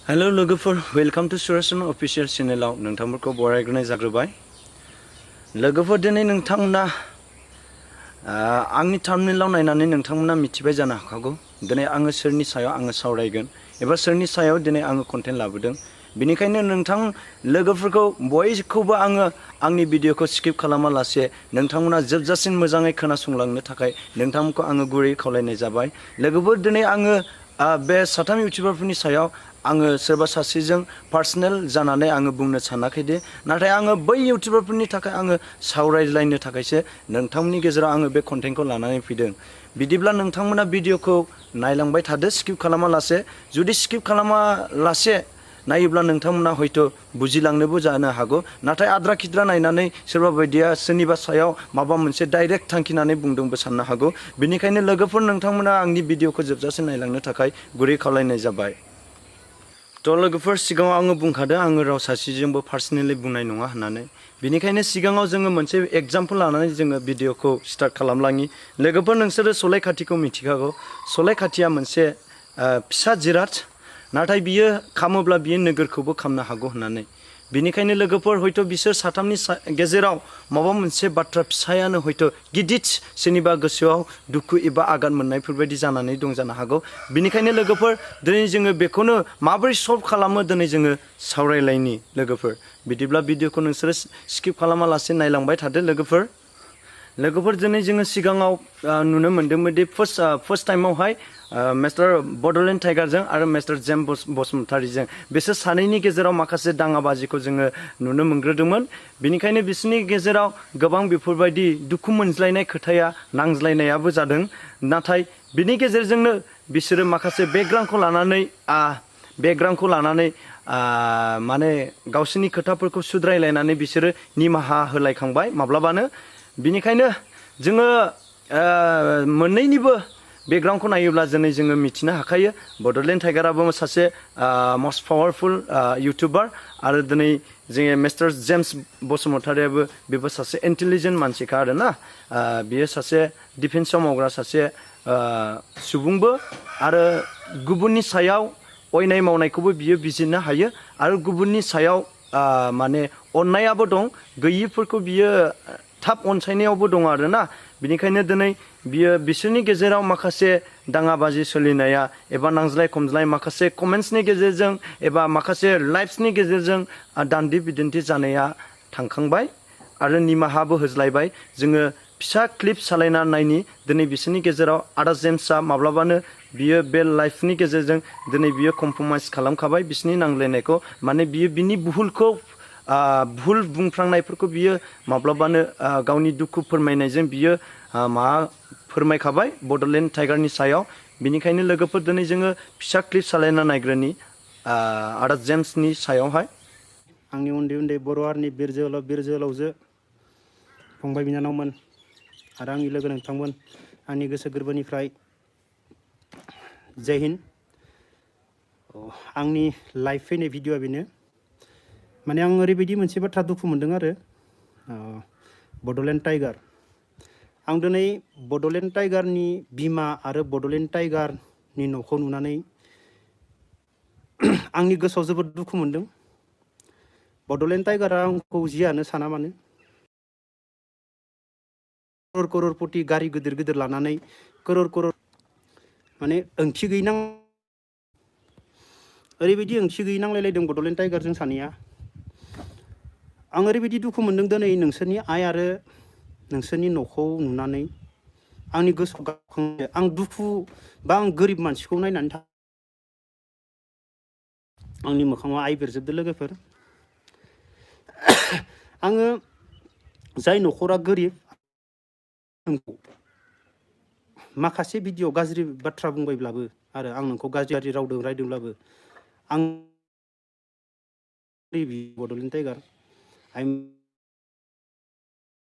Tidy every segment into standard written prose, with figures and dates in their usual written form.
Hello लोगोफोर welcome to सुरेशन official चेनेलाव नोंथांमोनखौ बरायग्रोनाय जाग्रोबाय। लोगोफोर दिनै नोंथांमोना आंनि थाम्बनेइलाव नायनानै नोंथांमोना मिथिबाय जानो हागौ दिनै आङो सोरनि सायाव आङो सावरायगोन एबा सोरनि सायाव दिनै आङो कन्टेन्ट लाबोदों। बेनिखायनो नोंथां लोगोफोरखौ बयखौबो आङो आंनि भिडिअखौ स्किप खालामालासे नोंथांमोना जोबजासिम मोजाङै खोनासंलांनो थाखाय नोंथांमोनखौ आङो गुरै खावलायनाय जाबाय। लोगोफोर दिनै आङो बे साथाम इउटिउबारफोरनि सायाव आङो सोरबा सासेजों पार्सनेल जानानै आङो बुंनो सानाखैदि नाथाय आङो बै इउटिउबारफोरनि थाखाय आङो सावरायलायनो थाखायसो नोंथांमोननि गेजेराव आङो बे कन्टेन्टखौ लानानै फैदों। बिदिब्ला नोंथांमोना भिडिअखौ नायलांबाय थादो स्किप खालामालासे। जुदि स्किप खालामालासे नायोब्ला नोंथांमोना हयथ' बुजिलांनोबो जानो हागौ, नाथाय आद्रा खिद्रा नायनानै सोरबा बायदिया सोरनिबा सायाव माबा मोनसे डाइरेक्ट थांखिनानै बुंदोंबो साननो हागौ। बेनिखायनो लोगोफोर नोंथांमोना आंनि भिडिअखौ जोबजासिम नायलांनो थाखाय गुरै खावलायनाय जाबाय। थ' लोगोफोर सिगाङाव आङो बुंखादों आङो राव सासेजोंबो पार्सनेलि बुंनाय नङा होननानै। बेनिखायनो सिगाङाव जोङो मोनसे एग्जाम्पल लानानै जोङो भिडिअखौ स्टार्ट खालामलाङि। लोगोफोर नोंसोरो सलाय खाथिखौ मिथिखागौ। सलाय खाथिया मोनसे फिसा जिराद, नाथाय बियो खामोब्ला बियो नोगोरखौबो खामनो हागौ होननानै। बेनिखायनो लोगोफोर हयथ' बिसोर साथामनि गेजेराव माबा मोनसे बाथ्रा फिसायानो हयथ' गिदिर सोरनिबा गोसोआव दुखु एबा आघात मोननायफोरबायदि जानानै दं जानो हागौ। बेनिखायनो लोगोफोर दिनै जोङो बेखौनो माबोरै सल्भ खालामो दिनै जोङो सावरायलायनि लोगोफोर। बिदिब्ला भिडिअखौ नोंसोरो स्किप खालामालासे नायलांबाय थादो लोगोफोर। लोगोफोर दिनै जोङो सिगाङाव नुनो मोन्दोंमोन दि फार्स्ट टाइमावहाय मिस्टार बड'लेण्ड टाइगारजों आरो मिस्टार जेम बसुमतारीजों बिसोर सानैनि गेजेराव माखासे दाङाबाजिखौ जोङो नुनो मोनग्रोदोंमोन। बेनिखायनो बिसोरनि गेजेराव गोबां बेफोरबायदि दुखु मोनज्लायनाय खोथाया नांज्लायनायाबो जादों। नाथाय बिनि गेजेरजोंनो बिसोरो माखासे बेकग्राउन्डखौ लानानै माने गावसोरनि खोथाफोरखौ सुद्रायलायनानै बिसोरो निमाहा होलायखांबाय माब्लाबानो। बिनिखायनो जोङो मोननैनिबो बेकग्राउन्डखौ नायोब्ला दिनै जोङो मिथिनो हाखायो बड'लेण्ड टाइगाराबो सासे मस्ट पावारफुल इउटिउबार आरो दिनै जोङो मिस्टार जेम्स बसुमतारीयाबो बेबो सासे इन्टेलिजेन्ट मानसिखा आरोना। बियो सासे डिफेन्सआव मावग्रा सासे सुबुंबो आरो गुबुननि सायाव अयनाय मावनायखौबो बियो बिजिरनो हायो आरो गुबुननि सायाव माने अननायाबो दं, गैयिफोरखौ बियो थाब अनसायनायावबो दं आरोना। बिनिखायनो दिनै बियो बिसोरनि गेजेराव माखासे दाङाबाजि सोलिनाया एबा नांज्लाय खमज्लाय माखासे कमेन्ट्सनि गेजेरजों एबा माखासे लाइभ्सनि गेजेरजों दान्दि बिदान्थि जानाया थांखांबाय आरो निमाहाबो होज्लायबाय। जोङो फिसा क्लिप सालायना नायनि दिनै बिसोरनि गेजेराव आदा जेम्सआ माब्लाबानो बियो बे लाइफनि गेजेरजों दिनै बियो कमप्रमाइस खालामखाबाय बिसोरनि नांज्लायनायखौ। माने बियो बिनि भुलखौ भुल बुंफ्रांनायफोरखौ बियो माब्लाबानो गावनि दुखु फोरमायनायजों बियो फोरमायखाबाय बड'लेण्ड टाइगारनि सायाव। बिनिखायनो लोगोफोर दिनै जोङो फिसा क्लिप सालायना नायग्रोनि आदा जेम्सनि सायावहाय। आंनि उन्दै उन्दै बर' हारिनि बिर जोहोलावजो फंबाय बिनानावमोन आरो आंनि लोगो नोंथांमोन, आंनि गोसो गोरबोनिफ्राय जय हिन्द। आंनि लाइभ फैनाय भिडिअ'a बेनो, माने आं ओरैबायदि मोनसे बाथ्रा दुखु मोनदों आरो बड'लेण्ड टाइगार। आं दिनै बड'लेण्ड टाइगारनि बिमा आरो बड'लेण्ड टाइगारनि न'खौ नुनानै आंनि गोसोआव जोबोद दुखु मोनदों। बड'लेण्ड टाइगारा आंखौ जियानो साना मानो करोरपति गारि गिदिर गिदिर लानानै करोर माने ओंथि गैयै ओरैबायदि ओंथि गैयै नांलायलायदों बड'लेण्ड टाइगारजों सानैया। आं ओरैबायदि दुखु मोनदों दिनै नोंसोरनि आइ आरो नोंसोरनि न'खौ नुनानै आंनि गोसोआव गाबखांदों। आं दुखु बा आं गोरिब मानसिखौ नायनानै आंनि मोखाङाव आइ बेरजोबदो लोगोफोर। आङो जाय न'खरा गोरिब माखासे भिडिअ गाज्रि बाथ्रा बुंबायब्लाबो आरो आं नोंखौ गाज्रि रावदों रायदोंब्लाबो आं बड'लेण्ड टाइगार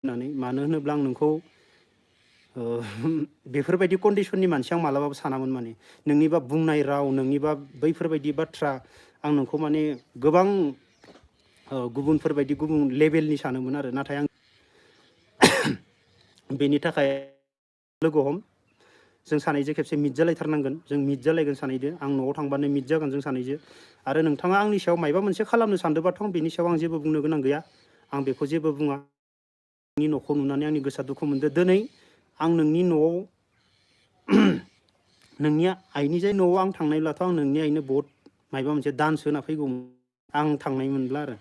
होननानै, मानो होनोब्ला आं नोंखौ बेफोरबायदि कन्डिसननि मानसि आं मालाबाबो सानामोन। माने नोंनिबा बुंनाय राव, नोंनिबा बैफोरबायदि बाथ्रा आं नोंखौ माने गोबां गुबुनफोरबायदि गुबुन लेभेलनि सानोमोन आरो। नाथाय आं बेनि थाखाय लोगो हम जों सानैजों खेबसे मिट जालायथारनांगोन जों मिट जालायगोन सानैजों आं न'आव थांबानो मिट जागोन जों सानैजों आरो नोंथाङा आंनि सायाव मायबा मोनसे खालामनो सानदोंबाथ' बेनि सायाव आं जेबो बुंनो गोनां गैया आं बेखौ जेबो बुङा नोंनि न'खौ नुनानै आंनि गोसोआ दुखु मोनदों दिनै आं नोंनि न'आव नोंनि आइनि जाय न'आव आं थांनायब्लाथ' आं नोंनि आइनो बहुत मायबा मोनसे दानसो होना फैगौमोन आं थांनाय मोनब्ला आरो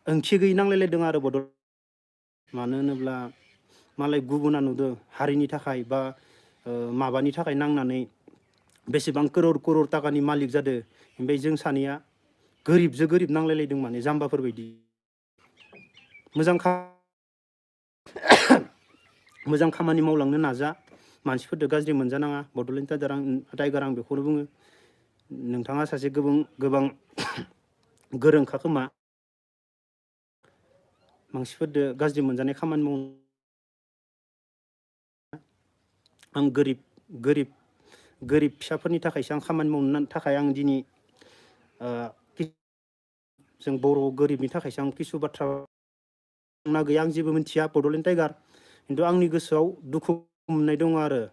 ओंथि गैयै नांलायलायदों आरो बदल मानो होनोब्ला मालाय गुबुना नुदों हारिनि थाखाय बा माबानि थाखाय नांनानै बेसेबां करोड़ करोड़ टाकानि मालिक जादों ओमफ्राय जों सानैया गोरिबजों गोरिब नांलायलायदों माने जाम्बाफोर बायदि मोजां खामानि मावलांनो नाजा मानसिफोरजों गाज्रि मोनजानाङा बड'लेण्ड टाइगार आं बेखौनो बुङो नोंथाङा सासे गोबां गोरोंखा खोमा मानसिफोरजों गाज्रि मोनजानाय खामानि मावनो आं गोरिब फिसाफोरनि थाखायसो आं खामानि मावनो थाखाय आं दिनै जों बर' गोरिबनि थाखायसो आं किसु बाथ्रा ना गैया आं जेबो मिथिया बड'लेण्ड टाइगार खिन्थु आंनि गोसोआव दुखु मोननाय दङ आरो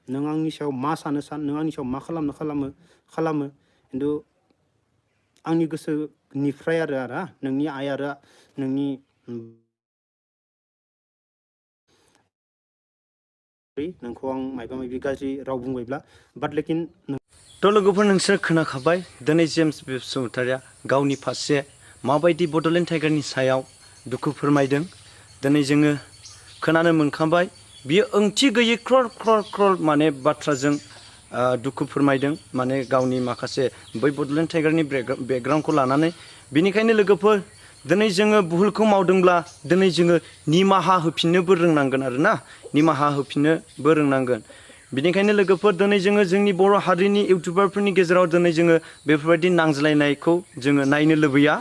नों आंनि सायाव मा सानो सान नों आंनि सायाव मा खालामो खिन्थु आंनि गोसोनिफ्राय आरो नोंनि आइ आरो नोंनि नोंखौ आं मायबा मायबि गाज्रि राव बुंबायब्ला बाट लेकिन थ' लोगोफोर नोंसोर खोनाखाबाय दिनै जेम्स बसुमतारिया गावनि फारसे माबायदि बड'लेण्ड टाइगारनि सायाव दुखु फोरमायदों दिनै जोङो खोनानो मोनखांबाय बियो ओंथि गैयै ख्रर माने बाथ्राजों दुखु फोरमायदों माने गावनि माखासे बै बड'लेण्ड टाइगारनि बेकग्राउन्डखौ लानानै बिनिखायनो लोगोफोर दिनै जोङो भुलखौ मावदोंब्ला दिनै जोङो निमाहा होफिननोबो रोंनांगोन आरोना निमाहा होफिननोबो रोंनांगोन बिनिखायनो लोगोफोर दिनै जोङो जोंनि बर' हारिनि इउटुबारफोरनि गेजेराव दिनै जोङो बेफोरबायदि नांज्लायनायखौ जोङो नायनो लुबैया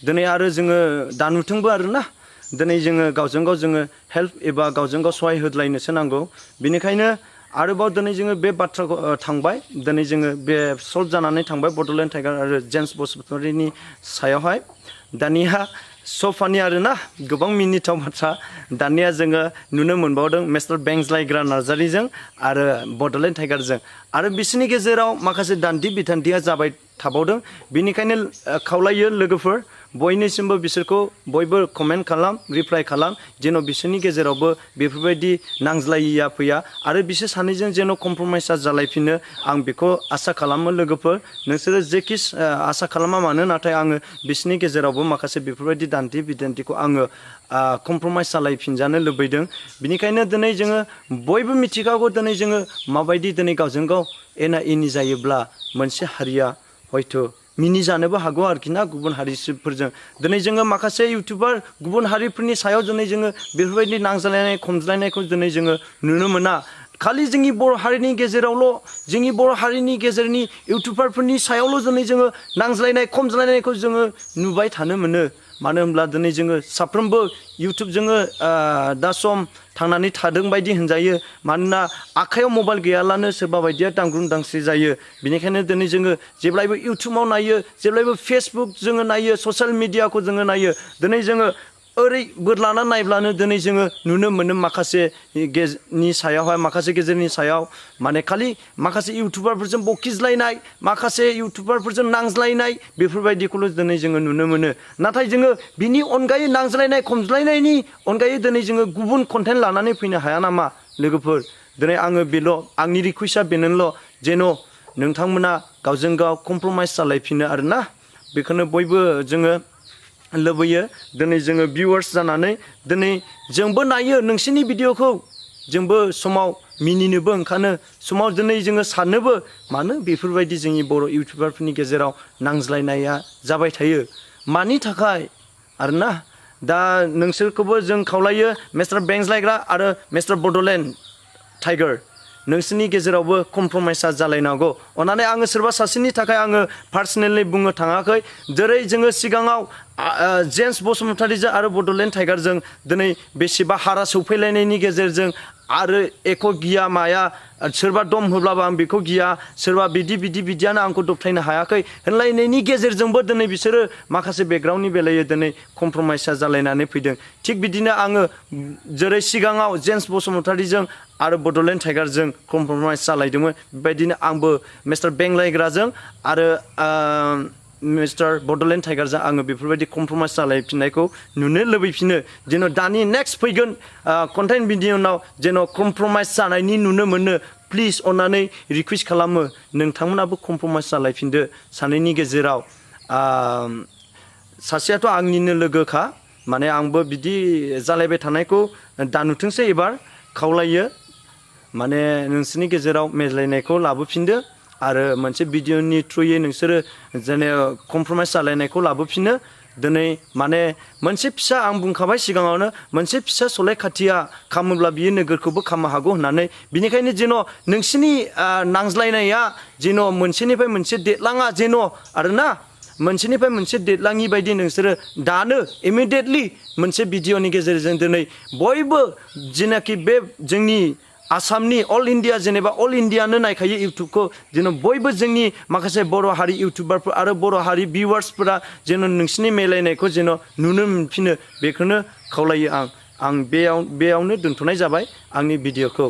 दिनै आरो जोङो दा नुथोंबो आरोना दिनै जोङो गावजों गाव जोङो हेल्प एबा गावजों गाव सहाय होलायनोसो नांगौ बिनिखायनो आरोबाव दिनै जोङो बे बाथ्राखौ थांबाय दिनै जोङो बे सल्भ जानानै थांबाय बड'लेण्ड टाइगार आरो जेम्स बसुमतारिनि सायावहाय दानिया सफानि आरोना गोबां मिनिथाव बाथ्रा दानिया जोङो नुनो मोनबावदों मिस्टार बेंज्लायग्रा नार्जारिजों आरो बड'लेण्ड टाइगारजों आरो बिसोरनि गेजेराव माखासे दान्थि बिथान्थिया जाबाय थाबावदों बिनिखायनो खावलायो लोगोफोर बयनिसिमबो बिसोरखौ बयबो कमेन्ट खालाम रिप्लाइ खालाम जेन' बिसोरनि गेजेरावबो बेफोरबायदि नांज्लायैया फैया आरो बिसोर सानैजों जेन' कमप्रमाइसआ जालायफिनो आं बेखौ आसा खालामो लोगोफोर नोंसोरो जेखि आसा खालामा मानो नाथाय आङो बिसोरनि गेजेरावबो माखासे बेफोरबायदि दान्थि बिदान्थिखौ आङो कमप्रमाइस जालायफिनजानो लुबैदों बिनिखायनो दिनै जोङो बयबो मिथिखागौ दिनै जोङो माबायदि दिनै गावजों गाव एना एनि जायोब्ला मोनसे हारिया हयथ' मिनिजानोबो हागौ आरोखि ना गुबुन हारिफोरजों दिनै जोङो माखासे इउटुबार गुबुन हारिफोरनि सायाव दिनै जोङो बेफोरबायदि नांज्लायनाय खमज्लायनायखौ दिनै जोङो नुनो मोना खालि जोंनि बर' हारिनि गेजेरावल' जोंनि बर' हारिनि गेजेरनि इउटुबारफोरनि सायावल' दिनै जोङो नांज्लायनाय खमज्लायनायखौ जोङो नुबाय थानो मोनो मानो होनब्ला दिनै जोङो साफ्रोमबो इउटुब जोङो दा सम थांनानै थादों बायदि होनजायो मानोना आखाइयाव मबाइल गैयाब्लानो सोरबा बायदिया दांग्रुम दांस्रि जायो बेनिखायनो दिनै जोङो जेब्लायबो इउटुबाव नायो जेब्लायबो फेसबुक जोङो नायो ससियेल मिडियाखौ जोङो नायो दिनै जोङो ओरै बोरलाना नायब्लानो दिनै जोङो नुनो मोनो माखासे गेजेरनि सायाव माने खालि माखासे इउटुबारफोरजों बखिज्लायनाय माखासे इउटुबारफोरजों नांज्लायनाय बेफोरबायदिखौल' दिनै जोङो नुनो मोनो नाथाय जोङो बिनि अनगायै नांज्लायनाय खमज्लायनायनि अनगायै दिनै जोङो गुबुन कन्टेन्ट लानानै फैनो हाया नामा लोगोफोर दिनै आङो बेल' आंनि रिकुवेस्टआ बेनोल' जेन' नोंथांमोना गावजों गाव कमप्रमाइस जालायफिनो आरोना बेखौनो बयबो जोङो लुबैयो दिनै जोङो भिउवार्स जानानै दिनै जोंबो नायो नोंसिनि भिडिअखौ जोंबो समाव मिनिनोबो ओंखारो समाव दिनै जोङो साननोबो मानो बेफोरबायदि जोंनि बर' इउटुबारफोरनि गेजेराव नांज्लायनाया जाबाय थायो मानि थाखाय आरोना दा नोंसोरखौबो जों खावलायो मिस्टार बेंज्लायग्रा आरो मिस्टार बड'लेण्ड टाइगार नोंसोरनि गेजेरावबो कमप्रमाइसआ जालायनांगौ अन्नानै आङो सोरबा सासेनि थाखाय आङो पार्सनेलि बुंनो थाङाखै जेरै जोङो सिगाङाव जेम्स बसुमतारिजों आरो बड'लेण्ड टाइगारजों दिनै बेसेबा हारा सौफैलायनायनि गेजेरजों आरो एख' गिया माया सोरबा दम होब्लाबो आं बेखौ गिया सोरबा बिदियानो आंखौ दबथायनो हायाखै होनलायनायनि गेजेरजोंबो दिनै बिसोरो माखासे बेकग्राउन्डनि बेलायै दिनै कमप्रमाइसा जालायनानै फैदों थिग बिदिनो आङो जेरै सिगाङाव जेम्स बसुमतारीजों आरो बड'लेण्ड टाइगारजों कमप्रमाइस जालायदोंमोन बेबायदिनो आंबो मिस्टार बेंलायग्राजों आरो मिस्टार बड'लेण्ड टाइगारजों आङो बेफोरबायदि कमप्रमाइस जालायफिननायखौ नुनो लुबैफिनो जेन' दानि नेक्स्ट फैगोन कन्टेन्ट भिडिअ'नाव जेन' कमप्रमाइस जानायनि नुनो मोनो प्लिज अननानै रिकुवेस्ट खालामो नोंथांमोनाबो कमप्रमाइस जालायफिनदो सानैनि गेजेराव सासेयाथ' आंनिनो लोगोखा माने आंबो बिदि जालायबाय थानायखौ दा नुथोंसै एबार खावलायो माने नोंसोरनि गेजेराव मेज्लायनायखौ लाबोफिनदो आरो मोनसे भिडिअ'नि थ्रुयै नोंसोरो जेने कमप्रमाइस जालायनायखौ लाबोफिनो दिनै माने मोनसे फिसा आं बुंखाबाय सिगाङावनो मोनसे फिसा सलाय खाथिया खामोब्ला बियो नोगोरखौबो खामनो हागौ होननानै बिनिखायनो जेन' नोंसिनि नांज्लायनाया जेन' मोनसेनिफ्राय मोनसे देरलाङा जेन' आरोना मोनसेनिफ्राय मोनसे देरलाङि बायदि नोंसोरो दानो इमिडियेटलि मोनसे भिडिअ'नि गेजेरजों दिनै बयबो जेनाखि बे जोंनि आसामनि अल इण्डिया जेनेबा अल इण्डियानो नायखायो इउटुबखौ जेन' बयबो जोंनि माखासे बर' हारि इउटुबारफोर आरो बर' हारि भिउवार्सफोरा जेन' नोंसिनि मेलायनायखौ जेन' नुनो मोनफिनो बेखौनो खावलायो आं बेयावनो दोनथ'नाय जाबाय आंनि भिडिअ'खौ